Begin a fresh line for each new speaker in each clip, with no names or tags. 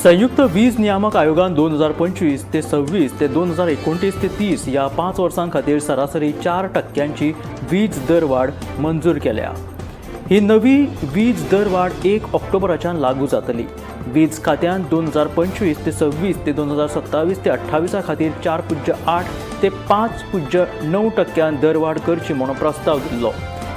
संयुक्त वीज नियामक आयोगान 2025 ते 26 ते 2029 ते 30 ह्या 5 वर्सां खातीर सरासरी 4% वीज दरवाड मंजूर केल्या. ही नवी वीज दरवाड 1 ऑक्टोबराच्यान लागू जातली. वीज खात्यान 2025 ते 26 ते 2027 ते 28 खातीर 4.8 ते 5.9% दरवाड करची म्हणून प्रस्ताव दिल्लो.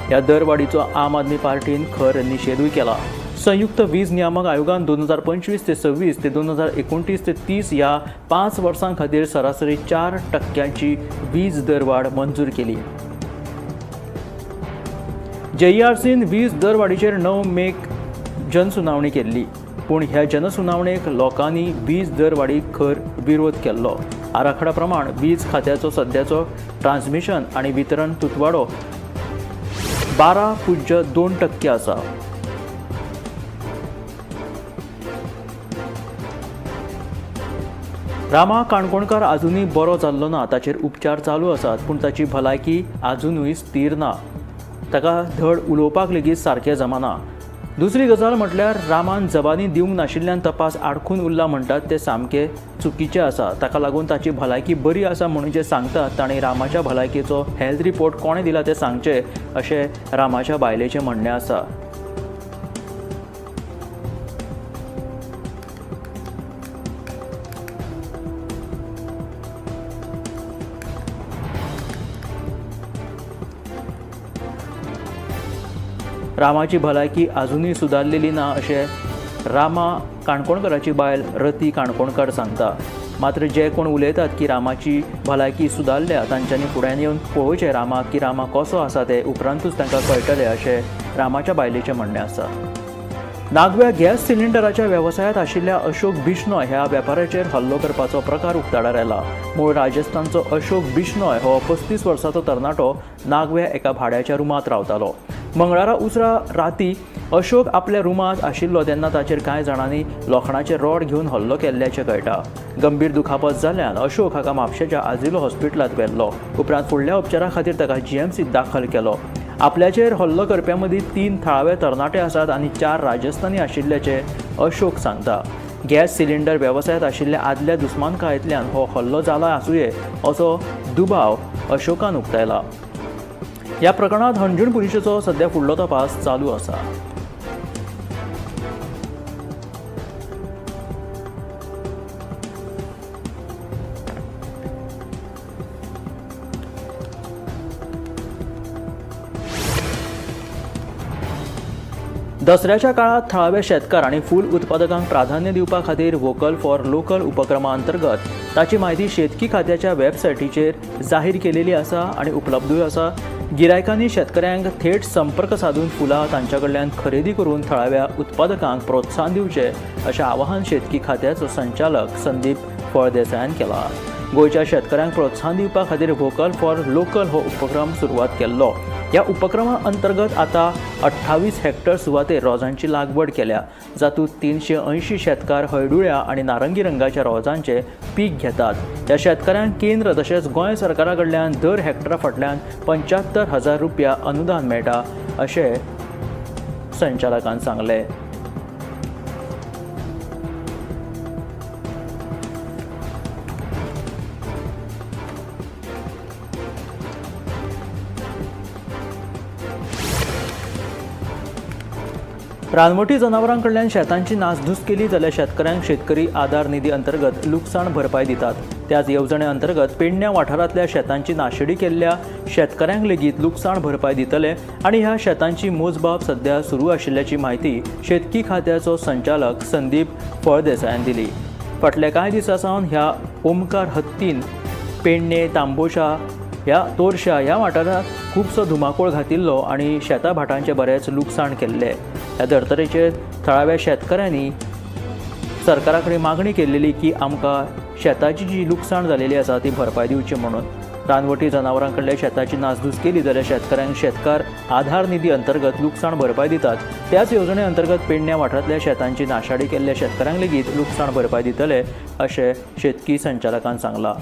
ह्या दरवाडीचो आम आदमी पार्टीन खर निशेधूय केला. संयुक्त वीज नियामक आयोगान 2025 ते 26 ते 2029 ते 30 ह्या 5 वर्सां खातीर सरासरी 4% वीज दरवाड मंजूर केली. जेईआरसीन वीज दरवाडीचेर 9 मेक जनसुनावणी केल्ली, पूण ह्या जनसुनावणेक लोकांनी वीज दरवाडीक खर विरोध केल्लो. आराखडा प्रमाण वीज खात्याचो सद्याचो ट्रान्समिशन आनी वितरण तुटवाडो 12.2% आसा. रामा काणकोणकार आजुनूय बरो जाल्लो ना. ताचेर उपचार चालू आसात, पूण ताची भलायकी आजुनूय स्थीर ना. ताका धड उलोवपाक लेगीत सारकें जमना. दुसरी गजाल म्हटल्यार रामान जबानी दिवंक नाशिल्ल्यान तपास आडखून उरला म्हणटात ते सामकें चुकीचें आसा. ताका लागून ताची भलायकी बरी आसा म्हणून जे सांगतात तांणी रामाच्या भलायकेचो हेल्थ रिपोर्ट कोणें दिला तें सांगचें अशें रामाच्या बायलेचें म्हणणें आसा. रामाची भलायकी आजुनूय सुदारलेली ना अशें रामा काणकोणकाराची बायल रती काणकोणकार सांगता. मात्र जे कोण उलयतात की रामाची भलायकी सुदारल्या तांच्यांनी फुड्यान येवन पळोवचें रामाक की रामा कसो आसा तें, उपरांतूच तांकां कळटलें अशें रामाच्या बायलेचें म्हणणें आसा. नागव्या गॅस सिलिंडराच्या वेवसायांत आशिल्ल्या अशोक बिश्नोय ह्या वेपाऱ्याचेर हल्लो करपाचो प्रकार उक्ताडार आयला. मूळ राजस्थानचो अशोक बिश्नोय हो 35 वर्सांचो तरणाटो नागव्या एका भाड्याच्या रुमांत रावतालो. मंगळारा उसरा राती अशोक आपल्या रुमांत आशिल्लो तेन्ना ताचेर कांय जाणांनी लोखणाचे रॉड घेवन हल्लो केल्ल्याचें कळटा. गंभीर दुखापत जाल्ल्यान अशोक हाका म्हापशेच्या आजिलो हॉस्पिटलांत व्हेल्लो. उपरांत फुडल्या उपचारा खातीर ताका जीएमसीत दाखल केलो. आपल्याचेर हल्लो करप्यां मदीं 3 थळावे तरणाटे आसात आनी 4 राजस्थानी आशिल्ल्याचें अशोक सांगता. गॅस सिलिंडर वेवसायांत आशिल्ल्या आदल्या दुस्मानकायेंतल्यान हो हल्लो जाला आसुये असो दुबाव अशोकान उक्तायला. ह्या प्रकरणांत हणजूण पुलिशेचो सध्या फुडलो तपास चालू आसा. दसऱ्याच्या काळात थळावे शेतकार आनी फूल उत्पादकांक प्राधान्य दिवपा खातीर व्होकल फॉर लोकल उपक्रमा अंतर्गत ताची म्हायती शेतकी खात्याच्या वेबसायटीचेर जाहीर केलेली आसा आनी उपलब्धूय आसा. गिरायकांनी शेतकऱ्यांक थेट संपर्क साधून फुलां तांच्या कडल्यान खरेदी करून थळाव्या उत्पादकांक प्रोत्साहन दिवचें अशें आवाहन शेतकी खात्याचो संचालक संदीप फळदेसायान केलां. गोंयच्या शेतकऱ्यांक प्रोत्साहन दिवपा खातीर व्होकल फॉर लोकल हो उपक्रम सुरवात केल्लो. ह्या उपक्रमा अंतर्गत आतां 28 हेक्टर सुवातेर रोजांची लागवड केल्या, जातूंत 380 शेतकार हळडुळ्या आनी नारंगी रंगाच्या रोजांचें पीक घेतात. ह्या शेतकारांक केंद्र तशेंच गोंय सरकारा कडल्यान दर हेक्टरा फाटल्यान 75,000 रुपया अनुदान मेळटा अशें संचालकान सांगलें. रानवटी जनावरांकडल्यान शेतांची नासधूस केली जाल्यार शेतकऱ्यांक शेतकरी आदार निधी अंतर्गत लुकसाण भरपाय दितात. त्याच येवजणे अंतर्गत पेडण्या वाठारांतल्या शेतांची नाशेडी केल्ल्या शेतकऱ्यांक लेगीत लुकसाण भरपाय दितले आनी ह्या शेतांची मोजमाप सध्या सुरू आशिल्ल्याची म्हायती शेतकी खात्याचो संचालक संदीप फळदेसायान दिली. फाटल्या कांय दिसां सावन ह्या ओमकार हत्तीन पेडणे, तांबोशा ह्या तोरशा ह्या वाठारांत खुबसो धुमाकूळ घातिल्लो आनी शेतां भाटांचें बरेंच लुकसाण केल्लें. ह्या धर्तरेचेर थळाव्या शेतकऱ्यांनी सरकारा कडेन मागणी केल्ली की आमकां शेताची जी लुकसाण जालेली आसा ती भरपाय दिवची म्हणून. रानवटी जनावरां कडल्या शेताची नासधूस केली जाल्यार शेतकऱ्यांक शेतकार आधार निधी अंतर्गत लुकसाण भरपाय दितात. त्याच येवजणे अंतर्गत पेडण्या वाठारांतल्या शेतांची नाशाडी केल्ल्या शेतकऱ्यांक लेगीत लुकसाण भरपाय दितले अशें शेतकी संचालकान सांगलां.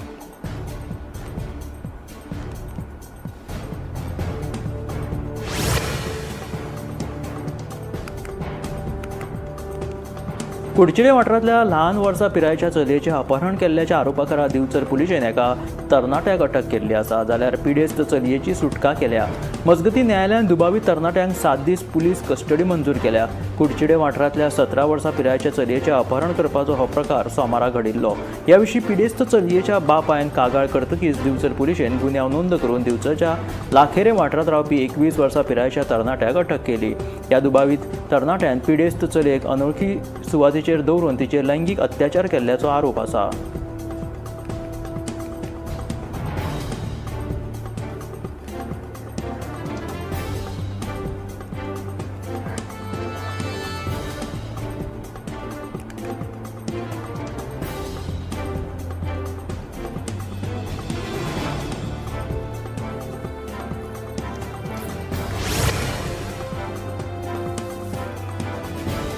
कुडचिरे वाठारांतल्या ल्हान वर्सां पिरायेच्या चलयेचें अपहरण केल्ल्याच्या आरोपा खाला दिवचल पुलिशेन एका तरणाट्याक अटक केल्ली आसा, जाल्यार पिडेस्त चलयेची सुटका केल्या. मजगतीं न्यायालयान दुबावीत तरणाट्यांक 7 दीस पुलीस कस्टडी मंजूर केल्या. कुडचिडे वाठारांतल्या 17 वर्सां पिरायेच्या चलयेचें अपहरण करपाचो हो प्रकार सोमारा घडिल्लो. ह्या विशीं पिडेस्त चलयेच्या बापायन कागाळ करतकीच दिवचल पुलिशेन गुन्यांव नोंद करून दिवचलच्या लाखेरे वाठारांत रावपी 21 वर्सां पिरायेच्या तरणाट्याक अटक केली. ह्या दुबावीत तरणाट्यान पिडेस्त चलयेक अनोळखी सुवातेचेर दवरून तिचेर लैंगीक अत्याचार केल्ल्याचो आरोप आसा.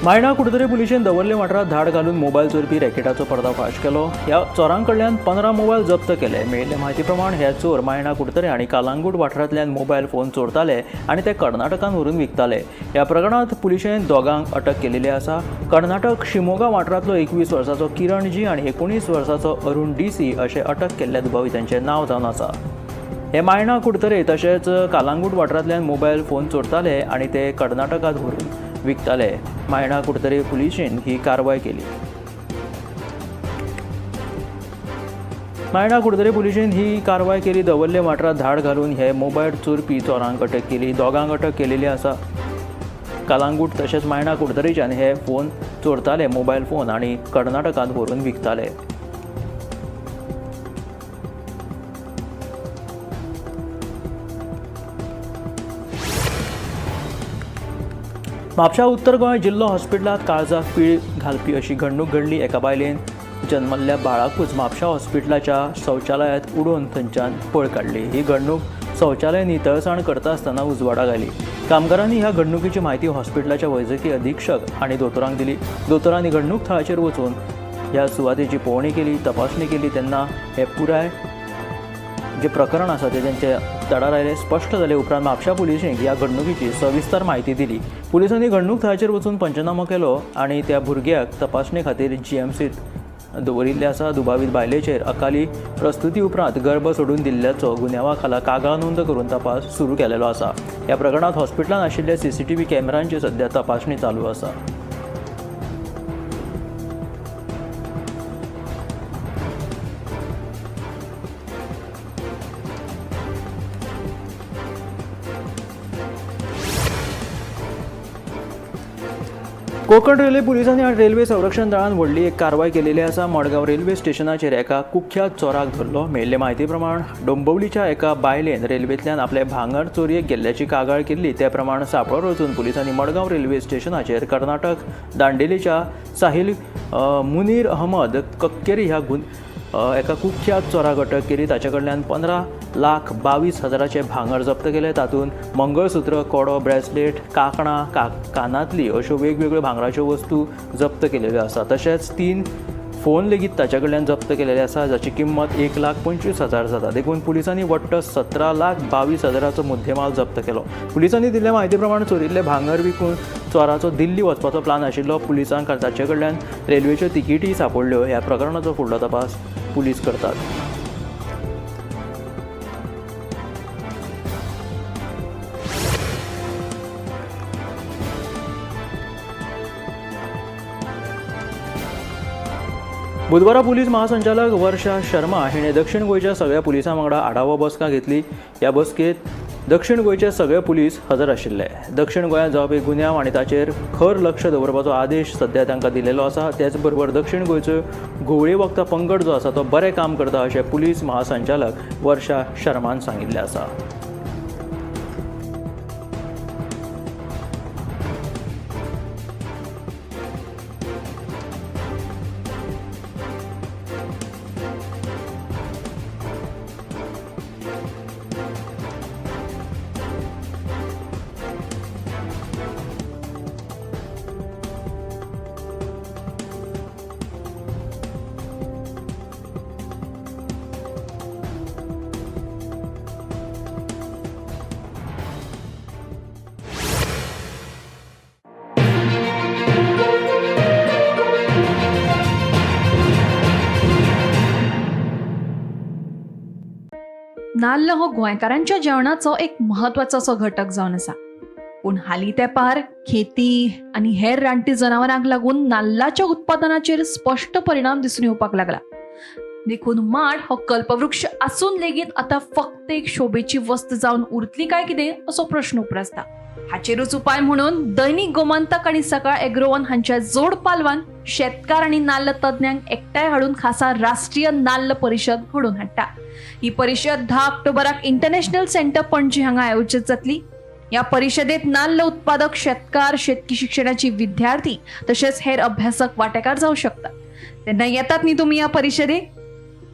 मायणा कुडतरे पुलिशेन दवर्ले वाठारांत धाड घालून मोबायल चोरपी रॅकेटाचो पर्दाफाश केलो. ह्या चोरां कडल्यान 15 मोबायल जप्त केले. मेळिल्ले म्हायती प्रमाण हे चोर मायणा कुडतरे आनी कालांगूट वाठारांतल्यान मोबायल फोन चोरताले आनी ते कर्नाटकान व्हरून विकताले. ह्या प्रकरणांत पुलिशेन दोगांक अटक केलेली आसा. कर्नाटक शिमोगा वाठारांतलो 21 वर्साचो किरण जी आनी 19 वर्साचो अरुण डीसी अशें अटक केल्ल्या दुबावितांचें नांव जावन आसा. हे मायणा कुडतरे तशेंच कालांगूट वाठारांतल्यान मोबायल फोन चोरताले आनी ते कर्नाटकांत व्हरून विकताले. मायणा कुडतरे पुलिशेन ही कारवाय केली. मायणा कुडतरे पुलिशेन ही कारवाय केली. दवर्ले वाठारांत धाड घालून हे मोबायल चोरपी चोरांक अटक केली. दोगांक अटक केलेली आसा. कालांगूट तशेंच मायणा कुडतरेच्यान हे फोन चोरताले, मोबायल फोन, आनी कर्नाटकांत व्हरून विकताले. म्हापशा उत्तर गोंय जिल्लो हॉस्पिटलांत काळजाक पीळ घालपी अशी घडणूक घडली. एका बायलेन जन्मल्ल्या बाळाकूच म्हापशा हॉस्पिटलाच्या शौचालयांत उडोवन थंयच्यान पळ काडली. ही घडणूक शौचालय नितळसाण करता आसतना उजवाडाक आयली. कामगारांनी ह्या घडणुकीची म्हायती हॉस्पिटलाच्या वैजकी अधीक्षक आनी दोतोरांक दिली. दोतोरांनी घडणूक थळाचेर वचून ह्या सुवातेची पळोवणी केली, तपासणी केली. तेन्ना हे पुराय जे प्रकरण आसा ते तेंचे तडार आयले. स्पश्ट जाले उपरांत म्हापशा पुलिशेक ह्या घडणुकीची सविस्तर म्हायती दिली. पुलिसांनी घडणूक थळाचेर वचून पंचनामो केलो आनी त्या भुरग्याक तपासणे खातीर जीएमसीत दवरिल्ले आसा. दुबावीत बायलेचेर अकाली प्रस्तुती उपरांत गर्भ सोडून दिल्ल्याचो गुन्यांवा खाला कागाळ नोंद करून तपास सुरू केलेलो आसा. ह्या प्रकरणांत हॉस्पिटलांत आशिल्ल्या सीसीटीव्ही कॅमेरांची सध्या तपासणी चालू आसा. कोकण रेल्वे पुलिसांनी आनी रेल्वे संरक्षण दळान व्हडली एक कारवाय केलेली आसा. मडगांव रेल्वे स्टेशनाचेर एका कुख्यात चोराक धरलो. मेळिल्ले म्हायती प्रमाण डोंबिवलीच्या एका बायलेन रेल्वेंतल्यान आपले भांगर चोरयेक गेल्ल्याची कागाळ केल्ली. ते प्रमाण सांपळो रचून पुलिसांनी मडगांव रेल्वे स्टेशनाचेर कर्नाटक दांडेलीच्या साहिल मुनीर अहमद कक्केरी ह्या एका कुख्यात चोराक अटक केली. ताचे कडल्यान 15,22,000 भांगर जप्त केले. तातूंत मंगळसूत्र, कोडो, ब्रेसलेट, कांकणां, कानांतली अश्यो वेगवेगळ्यो भांगराच्यो वस्तू जप्त केलेल्यो आसा. तशेंच 3 फोन लेगीत ताचे कडल्यान जप्त केलेले आसा, जाची किंमत 1,25,000 जाता. देखून पुलिसांनी वट्ट 17,22,000 मुद्देमाल जप्त केलो. पुलिसांनी दिल्ल्या म्हायती प्रमाण चोरिल्ले भांगर विकून चोराचो दिल्ली वचपाचो प्लान आशिल्लो. पुलिसांक ताचे कडल्यान रेल्वेच्यो तिकेटी सांपडल्यो. ह्या प्रकरणाचो फुडलो तपास पुलीस करतात. बुधवारा पुलीस महासंचालक वर्षा शर्मा हिणें दक्षिण गोंयच्या सगळ्या पुलिसां वांगडा आढावो बसका घेतली. ह्या बसकेंत दक्षिण गोंयचे सगळे पुलीस हजर आशिल्ले. दक्षिण गोंयांत जावपी गुन्यांव आनी ताचेर खर लक्ष दवरपाचो आदेश सध्या तांकां दिलेलो आसा. तेच बरोबर दक्षिण गोंयचो घुंवळी वखदां पंगड जो आसा तो बरें काम करता अशें पुलीस महासंचालक वर्षा शर्मान सांगिल्लें आसा.
नाल्ल हो गोंयकारांच्या जेवणाचो एक म्हत्वाचो असो घटक जावन आसा. पूण हालीं तेंपार खेती आनी हेर रानटी जनावरांक लागून नाल्लाच्या उत्पादनाचेर स्पश्ट परिणाम दिसून येवपाक लागला. देखून माड हो कल्पवृक्ष आसून लेगीत आतां फक्त एक शोभेची वस्त जावन उरतली काय कितें असो प्रश्न उप्रासता. हाचेरूच उपाय म्हणून दैनिक गोमंतक आनी सकाळ एग्रोवन हांच्या जोड पालवान शेतकार आनी नाल्ल तज्ञांक एकठांय हाडून खासा राष्ट्रीय नाल्ल परिशद घडोवन हाडटा. ही परिशद 10 ऑक्टोबराक इंटरनॅशनल सेंटर पणजी हांगा आयोजीत जातली. ह्या परिशदेत नाल्ल उत्पादक शेतकार, शेतकी शिक्षणाची विद्यार्थी तशेंच हेर अभ्यासक वांटेकार जावं शकतात. तेन्ना येतात न्ही तुमी ह्या परिशदेक?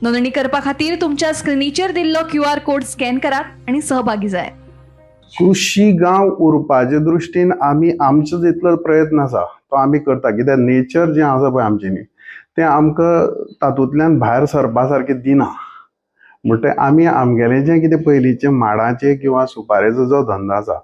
नोंदणी करपा खातीर तुमच्या स्क्रिनीचेर दिल्लो QR code scan करात आनी सहभागी जायात.
कृशी गांव उरपाचे दृश्टीन आमी आमचो जितलो प्रयत्न आसा तो आमी करता. कित्याक नेचर जें आसा पळय आमचें न्ही तें आमकां तातूंतल्यान भायर सरपा सारकें दिना. म्हणटकीर आमी आमगेलें जें कितें पयलींचें माडाचें किंवा सुपारेचो जो धंदो आसा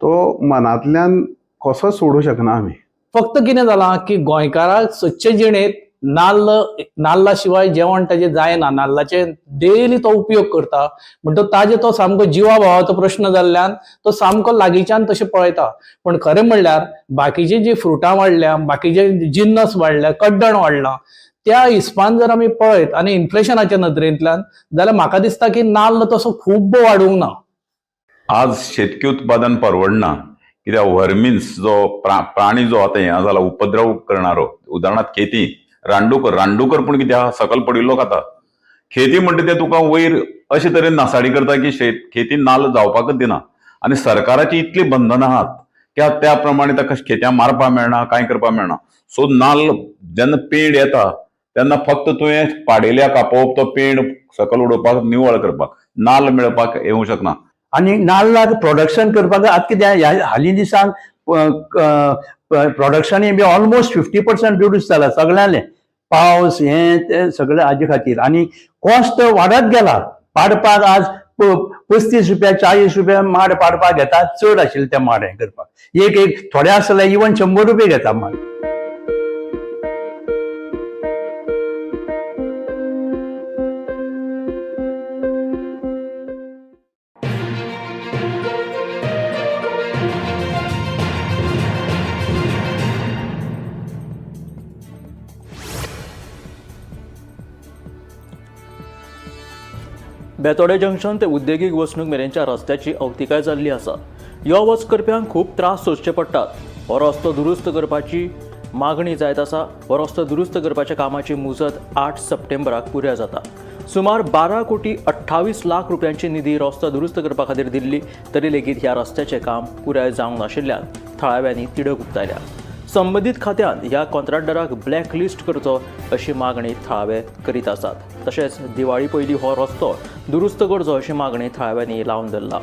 तो मनांतल्यान कसोच सोडूंक शकना आमी.
फक्त कितें जालां की गोंयकाराक सदचे जिणेंत नाल्ल नाल्ला शिवाय जेवण ताजें जायना. नाल्लाचे डेली तो उपयोग करता म्हणटो ताजे तो सामको जिवा भावाचो प्रश्न जाल्ल्यान तो सामको लागींच्यान तशें पळयता. पूण खरें म्हणल्यार बाकीची जी फ्रुटां वाडल्या, बाकीचे जिन्नस वाडल्या, कड्डण वाडलां, त्या हिसपान जर आमी पळयत आनी इन्फ्लेशनाच्या नदरेंतल्यान जाल्यार म्हाका दिसता की नाल्ल तसो खूब्ब वाडूंक ना.
आज शेतकी उत्पादन परवडना कित्याक व्हर्मिन्स जो प्राणी जो आतां हें जाला उपद्रव करणारो, उदाहरणार्थ खेती रानडुकर, रानडुकर पूण कितें आहा सकल पडिल्लो खाता. खेती म्हणटा ते तुका वयर अशे तरेन नासाडी करता की खेती नाल्ल जावपाकच दिना. आनी सरकाराची इतली बंधनां आहात की त्या प्रमाणे ताका खेत्यां मारपाक मेळना, कांय करपाक मेळना. सो नाल्ल जेन्ना पेड येता तेन्ना फक्त तुवें पाडेल्या कापोवप, तो पेड सकल उडोवपाक, निवळ करपाक, नाल्ल मेळपाक येवंक शकना.
आनी नाल्लाक प्रोडक्शन करपाक आतां कितें ह्या हालीं दिसांक प्रोडक्शनूय बी ऑलमोस्ट 50% रिड्यूस जाला सगळ्यांले. पावस हें तें सगळें हाजे खातीर आनी कॉस्ट वाडत गेला. पाडपाक आज 35 रुपया 40 रुपया माड पाडपाक घेता, चड आशिल्ले ते माड हें करपाक. एक एक थोडे आसले जाल्यार इवन 100 रुपया घेता माड.
बेतोडे जंक्शन ते उद्देगीक वसणूक मेरेनच्या रस्त्याची अवतिकाय जाल्ली आसा. यो वच करप्यांक खूब त्रास सोंसचे पडटात. हो रस्तो दुरुस्त करपाची मागणी जायत आसा. हो रस्तो दुरुस्त करपाच्या कामाची मुजत 8 सप्टेंबराक पुराय जाता. सुमार 12 कोटी 28 लाख रुपयांची निधी रस्तो दुरुस्त करपा खातीर दिल्ली तरी लेगीत ह्या रस्त्याचें काम पुराय जावंक नाशिल्ल्यान थळाव्यांनी तिडक उक्तायल्या. संबंदीत खात्यान ह्या कॉन्ट्रॅक्टराक ब्लॅक लिस्ट करचो अशी मागणी थळावे करीत आसात. तशेंच दिवाळी पयलीं हो रस्तो दुरुस्त करचो अशी मागणी थळाव्यांनी लावन धरला.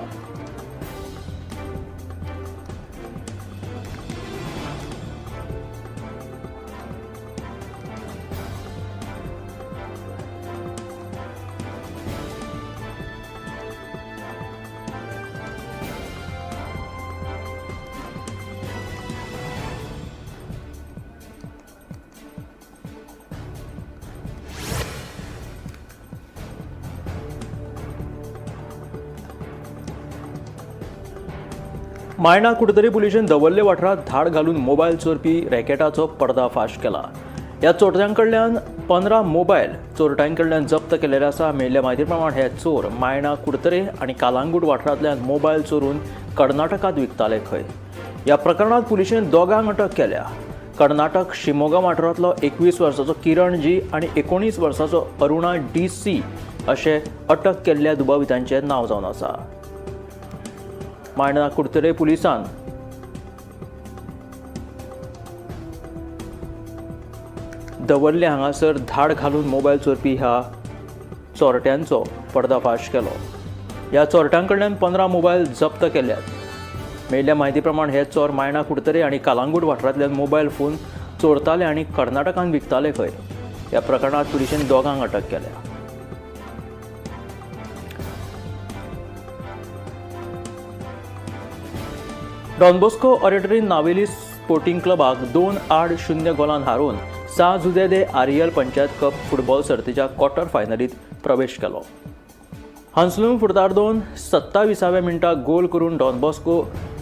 मायणा कुडतरी पुलिशेन दवर्ले वाठारांत धाड घालून मोबायल चोरपी रॅकेटाचो पर्दाफाश केला. ह्या चोरट्यां कडल्यान 15 मोबायल चोरट्यां कडल्यान जप्त केलेले आसा. मेळिल्ल्या म्हायती प्रमाण हे चोर मायणा कुडतरे आनी कालांगूट वाठारांतल्यान मोबायल चोरून कर्नाटकांत विकताले खंय. ह्या प्रकरणांत पुलिशेन दोगांक अटक केल्या. कर्नाटक शिमोगा वाठारांतलो 21 वर्साचो किरण जी आनी 19 वर्साचो अरुणा DC अशें अटक केल्ल्या दुबावितांचें नांव जावन आसा. मायणा कुडतरे पुलिसान दवर्ले हांगासर धाड घालून मोबायल चोरपी ह्या चोरट्यांचो पर्दाफाश केलो. ह्या चोरट्यां कडल्यान 15 मोबायल जप्त केल्यात. मेळिल्ल्या म्हायती प्रमाण हे चोर मायणा कुडतरे आनी कालांगूट वाठारांतल्यान मोबायल फोन चोरताले आनी कर्नाटकान विकताले खंय. ह्या प्रकरणांत पुलिशेन दोगांक अटक केल्या. Don Bosco Oratory Navelim sporting क्लबाक 2-0 गोलान हारोवन Sao Jose de Areal panchayat cup football सर्तीच्या क्वॉर्टर फायनलीत प्रवेश केलो. हंसलूम फुर्तार्दोन 27व्या मिनटाक गोल करून डॉन बॉस्को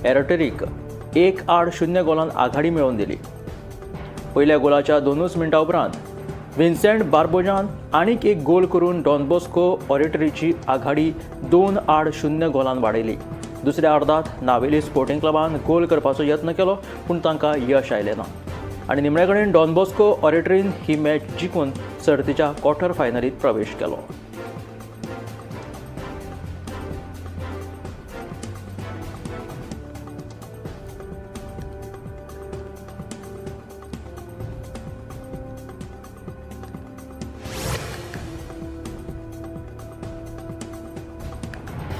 एरोटेरीक 1-0 गोलान आघाडी मेळोवन दिली. पयल्या गोलाच्या 2 मिनटां उपरांत विन्सेंट बार्बोजान आनीक एक गोल करून डॉन बॉस्को ऑरेटरीची आघाडी 2-0 गोलान वाडयली. दुसऱ्या अर्दांत नावेली स्पोर्टिंग क्लबान गोल करपाचो यत्न केलो, पूण तांकां यश आयलें ना आनी निमणे कडेन डॉन बॉस्को ऑरेटरीन ही मॅच जिखून सर्तीच्या क्वॉर्टर फायनलीत प्रवेश केलो.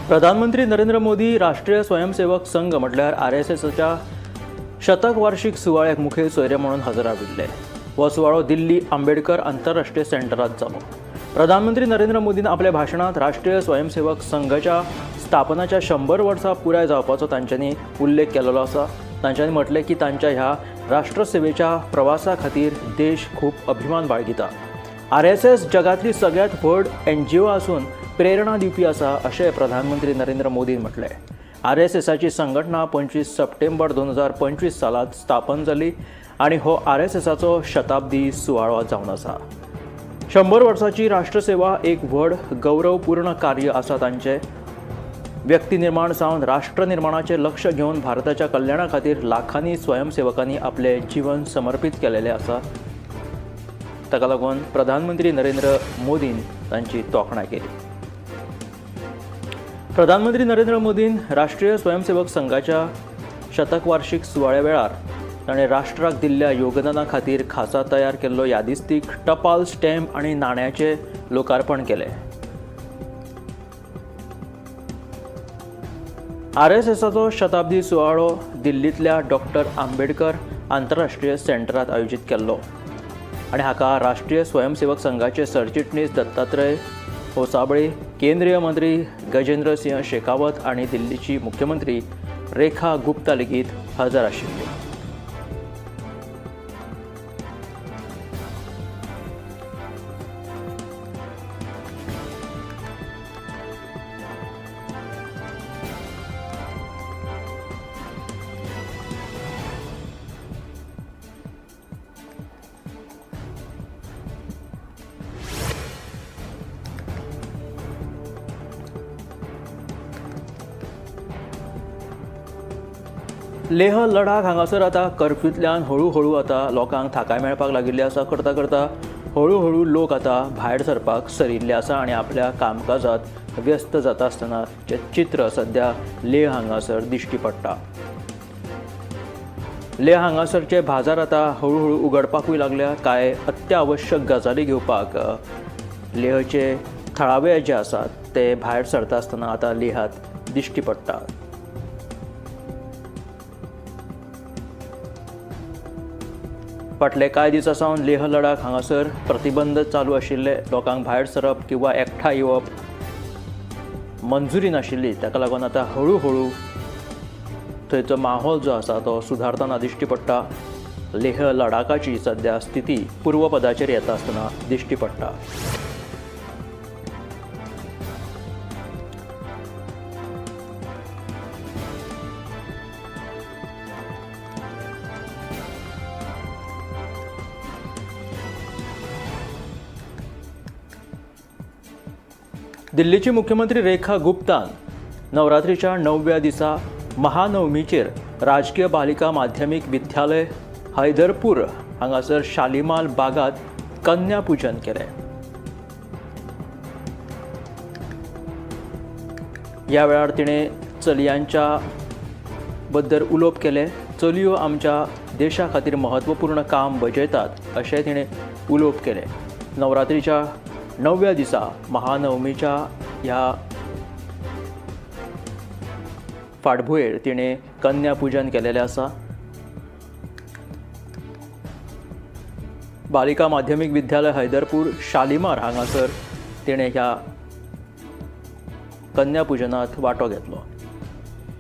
प्रधानमंत्री नरेंद्र मोदी राष्ट्रीय स्वयंसेवक संघ म्हटल्यार आरएसएसच्या शतक वार्षिक सुवाळ्याक मुखेल सोयरे म्हणून हजर राविल्ले. हो सुवाळो दिल्ली आंबेडकर आंतरराष्ट्रीय सेंटरात जालो. प्रधानमंत्री नरेंद्र मोदीन आपल्या भाशणांत राष्ट्रीय स्वयंसेवक संघाच्या स्थापनाच्या 100 वर्सां पुराय जावपाचो तांच्यांनी उल्लेख केलेलो आसा. तांच्यांनी म्हटलें की तांच्या ह्या राष्ट्रसेवेच्या प्रवासा खातीर देश खूब अभिमान बाळगिता. आरएसएस जगातली सगळ्यात व्हड एनजीओ आसून प्रेरणा दिवपी आसा अशें प्रधानमंत्री नरेंद्र मोदीन म्हटलें. आरएसएसाची संघटना 25 सप्टेंबर 2025 सालांत स्थापन जाली आनी हो आरएसएसाचो शताब्दी सुवाळो जावन आसा. 100 वर्सांची राष्ट्रसेवा एक व्हड गौरवपूर्ण कार्य आसा. तांचें व्यक्तिनिर्माण जावन राष्ट्रनिर्माणाचें लक्ष घेवन भारताच्या कल्याणा खातीर लाखांनी स्वयंसेवकांनी आपलें जीवन समर्पीत केलेलें आसा. ताका लागून प्रधानमंत्री नरेंद्र मोदीन तांची तोखणाय केली. प्रधानमंत्री नरेंद्र मोदीन राष्ट्रीय स्वयंसेवक संघाच्या शतकवार्षिक सुवाळ्या वेळार ताणें राष्ट्राक दिल्ल्या योगदाना खातीर खासा तयार केल्लो यादिस्तीक टपाल स्टॅम्प आनी नाण्याचें लोकार्पण केलें. आरएसएसाचो शताब्दी सुवाळो दिल्लींतल्या डॉक्टर आंबेडकर आंतरराष्ट्रीय सेंटरांत आयोजीत केल्लो आनी हाका राष्ट्रीय स्वयंसेवक संघाचे सरचिटणीस दत्तात्रय होसाबळे, केंद्रीय मंत्री गजेंद्र सिंह शेखावत आनी दिल्लीची मुख्यमंत्री रेखा गुप्ता लेगीत हजर आशिल्ली. लेह लडाख हांगासर आतां कर्फ्यूंतल्यान हळू आतां लोकांक थाकाय मेळपाक लागिल्ली आसा. करता करता हळू लोक आतां भायर सरपाक सरिल्ले आसा आनी आपल्या कामकाजांत व्यस्त जाता आसतना जें चित्र सद्या लेह हांगासर दिश्टी पडटा. लेह हांगासरचे बाजार आतां हळू उगडपाकूय लागल्या. कांय अत्यावश्यक गजाली घेवपाक लेहचे थळावे जे आसात ते भायर सरता आसतना आतां लेहात दिश्टी पडटा. फाटले कांय दिसां सावन लेह लडाख हांगासर प्रतिबंध चालू आशिल्ले. लोकांक भायर सरप किंवा एकठांय येवप मंजुरी नाशिल्ली. ताका लागून आतां हळू थंयचो माहोल जो आसा तो सुदारतना दिश्टी पडटा. लेह लडाखाची सद्या स्थिती पूर्वपदाचेर येता आसतना दिश्टी पडटा. दिल्लीची मुख्यमंत्री रेखा गुप्तान नवरात्रीच्या 9व्या दिसा महानवमीचेर राजकीय बालिका माध्यमीक विद्यालय हैदरपूर हांगासर शालिमाल बागात कन्या पूजन केलें. ह्या वेळार तिणें चलयांच्या बद्दल उलोवप केलें. चलयो आमच्या देशा खातीर म्हत्वपूर्ण काम बजयतात अशें तिणें उलोवप केलें. नवरात्रीच्या 9व्या दिसा महानवमीच्या ह्या फाटभुंयेर तिणें कन्या पूजन केलेलें आसा. बालिका माध्यमीक विद्यालय हैदरपूर शालिमार हांगासर तिणें ह्या कन्या पुजनांत वांटो घेतलो.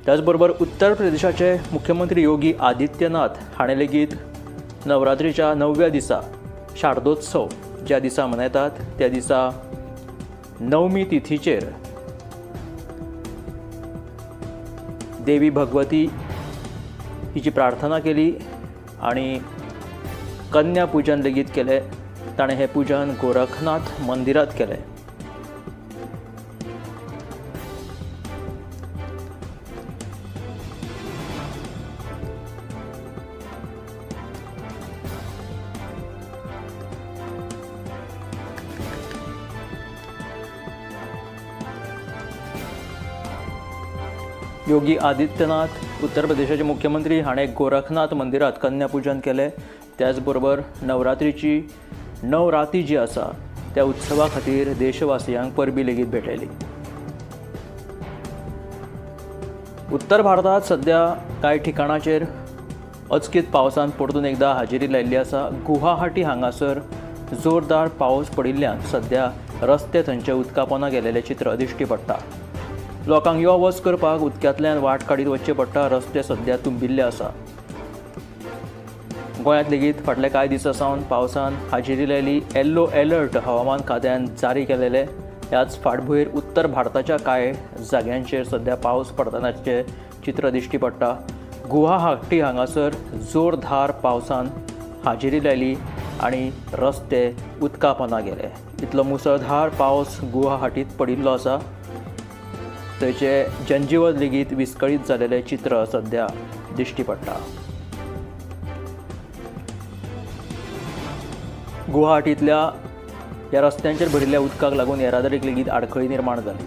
त्याचबरोबर उत्तर प्रदेशाचे मुख्यमंत्री योगी आदित्यनाथ हाणें लेगीत नवरात्रीच्या 9व्या दिसा शारदोत्सव ज्या दिसा मनयतात त्या दिसा नवमी तिथीचेर देवी भगवती हिची प्रार्थना केली आनी कन्या पुजन लेगीत केलें. ताणें हें पुजन गोरखनाथ मंदिरांत केलें. योगी आदित्यनाथ उत्तर प्रदेशाचे मुख्यमंत्री हाणें गोरखनाथ मंदिरांत कन्यापूजन केलें. त्याच बरोबर नवरात्रीची 9 राती जी आसा त्या उत्सवा खातीर देशवासियांक परबी लेगीत भेटयली. उत्तर भारतांत सद्या कांय ठिकाणाचेर अचकीत पावसान परतून एकदा हाजेरी लायिल्ली आसा. गुवाहाटी हांगासर जोरदार पावस पडिल्ल्यान सद्या रस्ते थंयचे उदका पोंदा गेलेलें चित्र दिश्टी पडटा. लोकांक यो वच करपाक उदकांतल्यान वाट काडीत वचचें पडटा. रस्ते सद्या तुंबिल्ले आसा. गोंयांत लेगीत फाटले कांय दिसां सावन पावसान हाजेरी लायली. येल्लो एलर्ट हवामान खात्यान जारी केलेले. ह्याच फाटभुंयेर उत्तर भारताच्या कांय जाग्यांचेर सद्या पावस पडटनाचें चित्र दिश्टी पडटा. गुवाहाटी हांगासर जोरदार पावसान हाजेरी लायली आनी रस्ते उदका पोंदा गेले. इतलो मुसळधार पावस गुवाहाटींत पडिल्लो आसा. थंयचे जनजीवन लेगीत विस्कळीत जालेलें चित्र सद्या दिश्टी पडटा. गुवाहाटींतल्या ह्या रस्त्यांचेर भरिल्ल्या उदकाक लागून येरादारीक लेगीत आडखळी निर्माण जाली.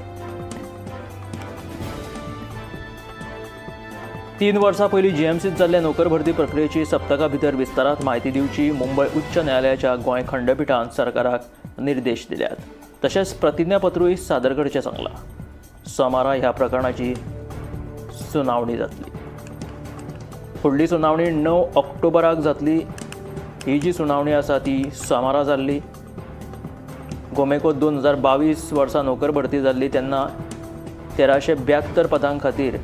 3 वर्सां पयलीं जीएमसींत जाल्ले नोकर भरती प्रक्रियेची सप्तका भितर विस्तारात म्हायती दिवची मुंबय उच्च न्यायालयाच्या गोंय खंडपिठान सरकाराक निर्देश दिल्यात. तशेंच प्रतिज्ञापत्रूय सादर करचें सांगलां. सोमारा ह्या प्रकरणाची सुनावणी जातली. फुडली सुनावणी 9 ऑक्टोबराक जातली. ही जी सुनावणी आसा ती सोमारा जाल्ली. गोमेको 2022 वर्सा नोकर भरती जाल्ली तेन्ना 1372 पदां खातीर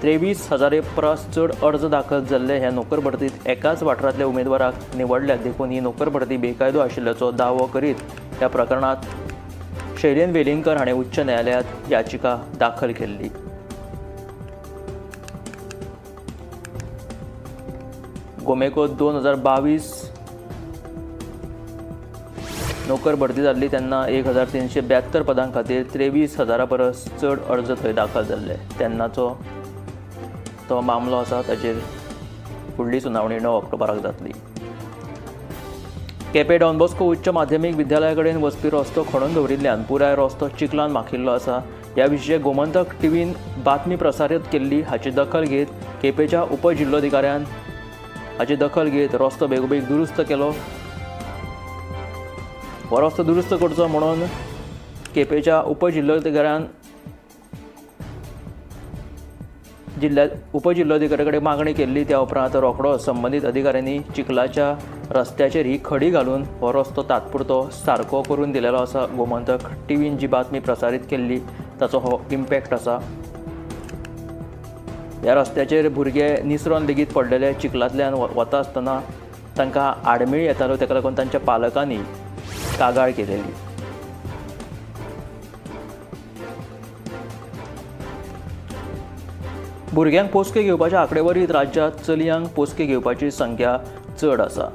23,000 परस चड अर्ज दाखल जाल्ले. ह्या नोकर भरतीत एकाच वाठारांतल्या उमेदवाराक निवडल्यात देखून ही नोकर भरती बेकायदो आशिल्ल्याचो दावो करीत ह्या प्रकरणांत शैलेन वेलिंगकर हाणें उच्च न्यायालयांत याचिका दाखल केल्ली. गोमेको 2022 नोकर भरती जाल्ली तेन्ना 1372 पदां खातीर 23,000 परस चड अर्ज थंय दाखल जाल्ले. तेन्नाचो तो मामलो आसा ताचेर फुडली सुनावणी 9 ऑक्टोबराक जातली. केपें डॉन बॉस्को उच्च माध्यमीक विद्यालया कडेन वचपी रस्तो खणून दवरिल्ल्यान पुराय रस्तो चिखलान माखिल्लो आसा. ह्या विशीं गोमंतक टीव्हीन बातमी प्रसारीत केल्ली. हाची दखल घेत केपेंच्या उपजिल्लोधिकाऱ्यान हाची दखल घेत रस्तो बेगोबेग दुरुस्त केलो. हो रस्तो दुरुस्त करचो म्हणून केपेंच्या उपजिल्लोधिकाऱ्यान उपजिल्लोधिकाऱ्या कडेन मागणी केल्ली. त्या उपरांत रोखडो संबंदीत अधिकाऱ्यांनी चिखलाच्या रस्त्याचेर ही खडी घालून हो रस्तो तात्पुरतो सारको करून दिलेलो आसा. गोमंतक टीव्हीन जी बातमी प्रसारीत केल्ली ताचो हो इम्पॅक्ट आसा. ह्या रस्त्याचेर भुरगे निसरोन लेगीत पडलेले. चिखलांतल्यान वता आसतना तांकां आडमेळी येताल्यो. ताका लागून तांच्या पालकांनी कागाळ केलेली. भुरग्यांक पोसके घेवपाच्या आंकडेवारीत राज्यांत चलयांक पोसके घेवपाची संख्या चड आसा.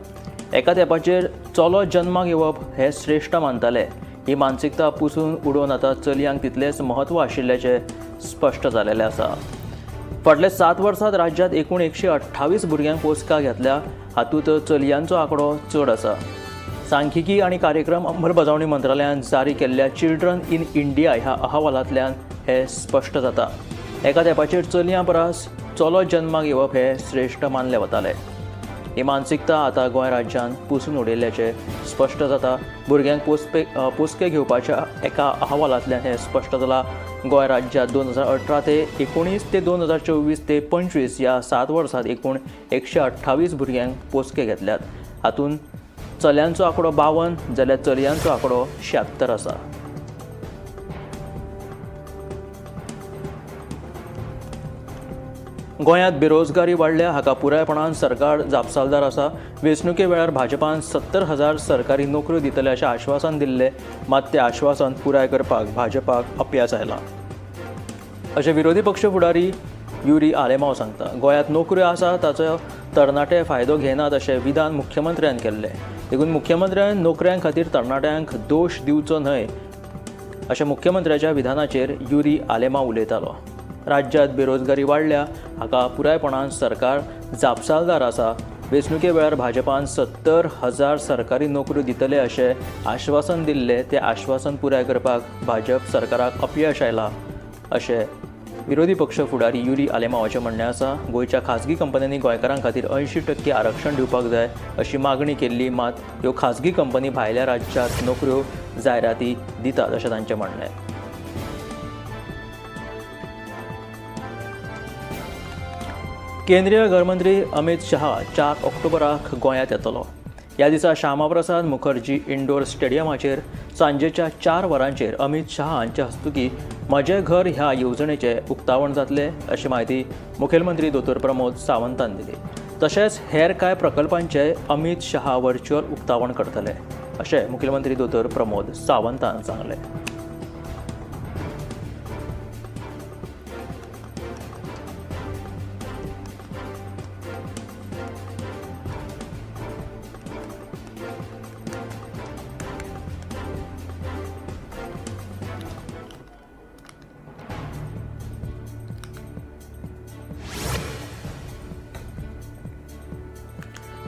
एका तेंपाचेर चलो जन्माक येवप हें श्रेश्ठ मानताले. ही मानसिकता पुसून उडोवन आतां चलयांक तितलेंच म्हत्व आशिल्ल्याचें स्पश्ट जालेलें आसा. फाटल्या 7 वर्सांत राज्यांत एकूण 128 भुरग्यांक पोसका घेतल्या. हातूंत चलयांचो आंकडो चड आसा. सांख्यिकी आनी कार्यक्रम अंमलबजावणी मंत्रालयान जारी केल्ल्या चिल्ड्रन इन इंडिया ह्या अहवालांतल्यान हें स्पश्ट जाता. एका तेंपाचेर चलयां परस चलो जन्माक येवप हें श्रेश्ठ मानलें वतालें. ही मानसिकता आतां गोंय राज्यान पुसून उडयल्ल्याचें स्पश्ट जाता. भुरग्यांक पोसके घेवपाच्या एका अहवालांतल्यान हें स्पश्ट जालां. गोंय राज्यांत 2018 ते 19 ते 2024 ते 25 ह्या 7 वर्सांत एकूण 128 भुरग्यांक पोसके घेतल्यात. हातूंत चल्यांचो आंकडो 52 जाल्यार चलयांचो आंकडो 76 आसा. गोंयांत बेरोजगारी वाडल्या हाका पुरायपणान सरकार जापसालदार आसा. वेंचणुके वेळार भाजपान 70,000 सरकारी नोकऱ्यो दितले अशें आश्वासन दिल्लें, मात तें आश्वासन पुराय करपाक भाजपाक अपयश आयलां. अशें विरोधी पक्ष फुडारी युरी आलेमांव सांगता. गोंयांत नोकऱ्यो आसा ताचो तरणाटे फायदो घेनात अशें विधान मुख्यमंत्र्यान केल्लें. देखून मुख्यमंत्र्यान नोकऱ्यां खातीर तरणाट्यांक दोश दिवचो न्हय अशें मुख्यमंत्र्याच्या विधानाचेर युरी आलेमांव उलयतालो. राज्यांत बेरोजगारी वाडल्या हाका पुरायपणान सरकार जापसालदार आसा. वेंचणुके वेळार भाजपान 70,000 सरकारी नोकऱ्यो दितले अशें आश्वासन दिल्लें, तें आश्वासन पुराय करपाक भाजप सरकाराक अपयश आयलां अशें विरोधी पक्ष फुडारी युरी आलेमांवाचें म्हणणें आसा. गोंयच्या खाजगी कंपन्यांनी गोंयकारां खातीर 80% आरक्षण दिवपाक जाय अशी मागणी केल्ली, मात ह्यो खाजगी कंपनी भायल्या राज्यांत नोकऱ्यो जायराती दितात अशें तांचें म्हणणें. केंद्रीय घरमंत्री अमित शहा 4 ऑक्टोबराक गोंयांत येतलो. ह्या दिसा श्यामाप्रसाद मुखर्जी इंडोर स्टेडियमाचेर सांजेच्या 4 वरांचेर अमित शहा हांच्या हस्तुकीं म्हजें घर ह्या येवजणेचें उक्तावण जातलें अशी म्हायती मुखेलमंत्री दोतोर प्रमोद सावंतान दिली. तशेंच हेर कांय प्रकल्पांचें अमित शहा व्हर्च्युअल उक्तावण करतले अशें मुखेलमंत्री दोतोर प्रमोद सावंतान सांगलें.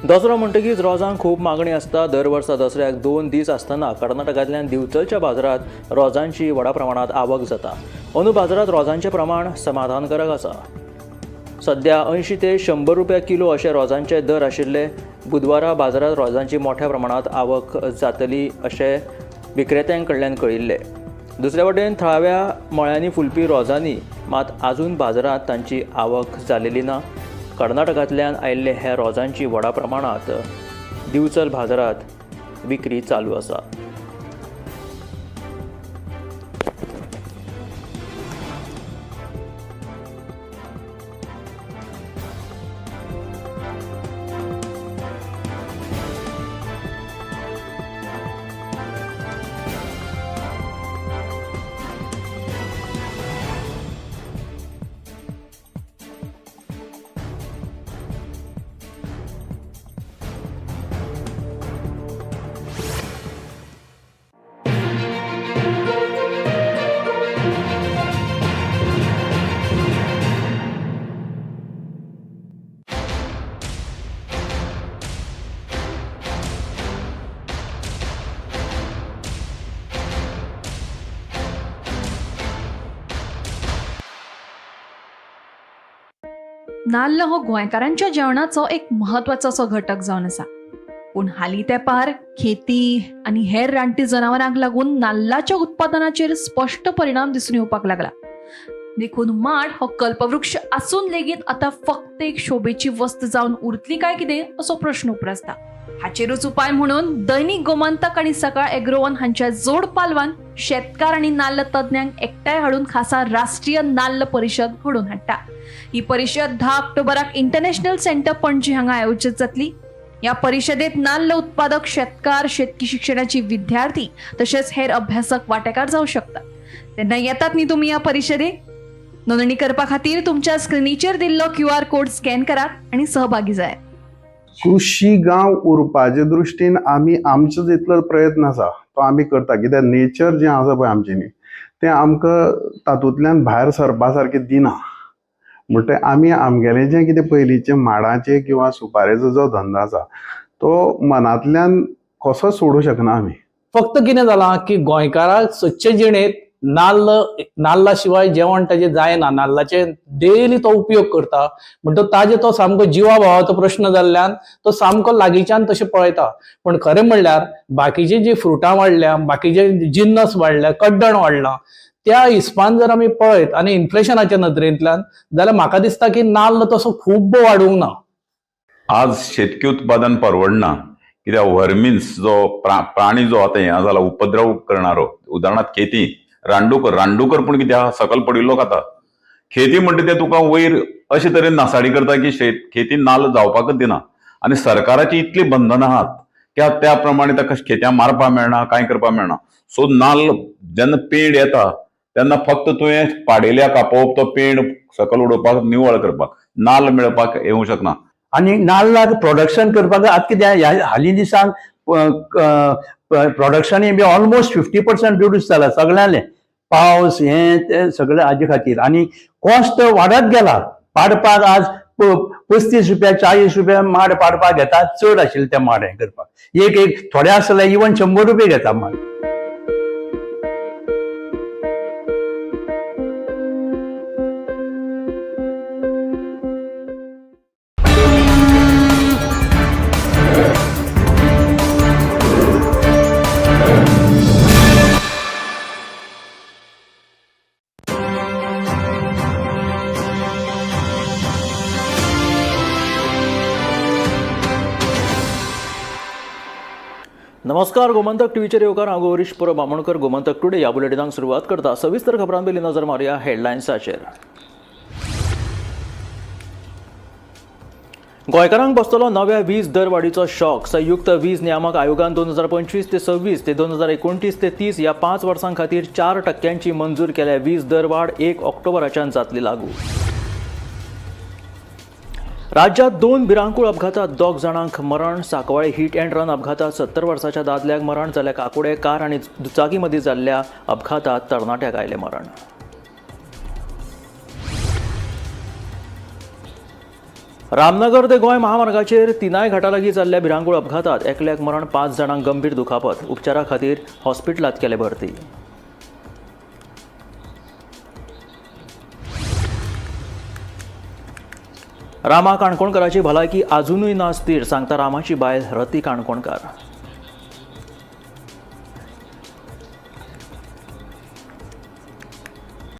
दसरो म्हणटकीच रोजांक खूब मागणी आसता. दर वर्सा दसऱ्याक 2 दीस आसतना कर्नाटकांतल्यान दिवचलच्या बाजारांत रोजांची व्हडा प्रमाणांत आवक जाता. अंदू बाजारांत रोजांचें प्रमाण समाधानकारक आसा. सध्या 80 ते 100 रुपया किलो अशे रोजांचे दर आशिल्ले. बुधवारा बाजारांत रोजांची मोठ्या प्रमाणांत आवक जातली अशें विक्रेत्यां कडल्यान कळिल्लें. दुसरे वटेन थळाव्या मळ्यांनी फुलपी रोजांनी मात आजून बाजारांत तांची आवक जालेली ना. कर्नाटकांतल्यान आयिल्ले ह्या रोजांची व्हडा प्रमाणांत दिवचल बाजारांत विक्री चालू आसा.
नाल्ल हो गोंयकारांच्या जेवणाचो एक म्हत्वाचो असो घटक जावन आसा. पूण हालीं तेंपार खेती आनी हेर रानटी जनावरांक लागून नाल्लाच्या उत्पादनाचेर स्पश्ट परिणाम दिसून येवपाक लागला. देखून माड हो कल्पवृक्ष आसून लेगीत आतां फक्त एक शोभेची वस्त जावन उरतली काय कितें असो प्रश्न उप्रासता. हाचेरूच उपाय म्हणून दैनिक गोमंतक आनी सकाळ एग्रोवन हांच्या जोड पालवान शेतकार आनी नाल्ल तज्ञांक एकठांय हाडून खासा राष्ट्रीय नाल्ल परिशद घडोवन हाडटा. ही परिशद 10 ऑक्टोबराक इंटरनॅशनल सेंटर पणजी हांगा आयोजीत जातली. ह्या परिशदेत नाल्ल उत्पादक, शेतकार, शेतकी शिक्षणाची विद्यार्थी तशेंच हेर अभ्यासक वांटेकार जावं शकतात. तेन्ना येतात न्ही तुमी ह्या परिशदेक? नोंदणी करपा खातीर तुमच्या स्क्रिनीचेर दिल्लो QR code scan करात आनी सहभागी जायात.
कृशी गांव उरपाचे दृश्टीन आमी आमचो जितलो प्रयत्न आसा तो आमी करता. कित्याक नेचर जें आसा पळय आमचें न्ही तें आमकां तातूंतल्यान भायर सरपा सारकें दिना. म्हणटकीर आमी आमगेलें जें कितें पयलींचें माडाचें किंवा सुपारेचो जो धंदो आसा तो मनांतल्यान कसोच सोडूंक शकना आमी.
फक्त कितें जालां की गोंयकाराक सदचे जिणेंत नाल्ल नाल्ला शिवाय जेवण ताजें जायना. नाल्लाचे डेली तो उपयोग करता म्हणटो ताजे तो सामको जिवा भावाचो प्रश्न जाल्ल्यान तो सामको लागींच्यान तशें पळयता. पूण खरें म्हणल्यार बाकीची जी फ्रुटां वाडल्या, बाकीचे जिन्नस वाडल्या, कड्डण वाडलां, त्या हिसपान जर आमी पळयत आनी इन्फ्लेशनाच्या नदरेंतल्यान जाल्यार म्हाका दिसता की नाल्ल तसो खूब्ब वाडूंक ना.
आज शेतकी उत्पादन परवडना कित्याक व्हर्मिन्स जो प्राणी जो आतां हें जाला उपद्रव करणारो, उदाहरणार्थ खेती रानडुकर, रानडुकर पूण कितें आहा सकयल पडिल्लो खाता. खेती म्हणटा ते तुका वयर अशे तरेन नासाडी करता की खेती नाल्ल जावपाकच दिना. आनी सरकाराची इतली बंधनां आहात की त्या प्रमाणे ताका खेत्यां मारपाक मेळना, कांय करपाक मेळना. सो नाल्ल जेन्ना पेड येता तेन्ना फक्त तुवें पाडेल्याक आपोवप, तो पेण सकल उडोवपाक, निवळ करपाक, नाल्ल मेळपाक येवंक शकना.
आनी नाल्लाक प्रोडक्शन करपाक आतां कितें ह्या हालीं दिसांक प्रोडक्शनूय बी ऑलमोस्ट 50% रिड्यूस जाला सगळ्यांले. पावस हें तें सगळें हाजे खातीर आनी कॉस्ट वाडत गेला. पाडपाक आज 35 रुपया 40 रुपया माड पाडपाक घेता, चड आशिल्ले ते माड हें करपाक. एक एक थोडे आसले जाल्यार इवन 100 रुपया घेता माड.
नमस्कार, गोमंतक टीव्हीचेर येवकार. हांव गौरीश परब बामणकर. गोमंतक टुडे ह्या बुलेटिनाक सुरवात करता. सविस्तर खबरां पयलीं नजर मारुया हेडलायन्साचेर. गोंयकारांक बसतलो नव्या वीज दरवाडीचो शॉक. संयुक्त वीज नियामक आयोगान 2025 ते 26 ते 2029 ते 30 ह्या 5 वर्सां खातीर 4% मंजूर केल्या वीज दरवाड 1 ऑक्टोबराच्यान जातली लागू. राज्यात 2 भिरांकूळ अपघातात 2 जाणांक मरण. साकवाळे हीट अँड रन अपघातात 70 वर्साच्या दादल्याक मरण जाल्यार काकोडे कार आनी दुचाकी मदीं जाल्ल्या अपघातात तरणाट्याक आयलें मरण. रामनगर ते गोंय महामार्गाचेर तिनाय घाटा लागीं जाल्ल्या भिरांकूळ अपघातात एकल्याक मरण, 5 जाणांक गंभीर दुखापत. उपचारा खातीर हॉस्पिटलांत केले भरती. रामा काणकोणकाराची भलायकी आजुनूय ना स्थीर, सांगता रामाची बायल रती काणकोणकार.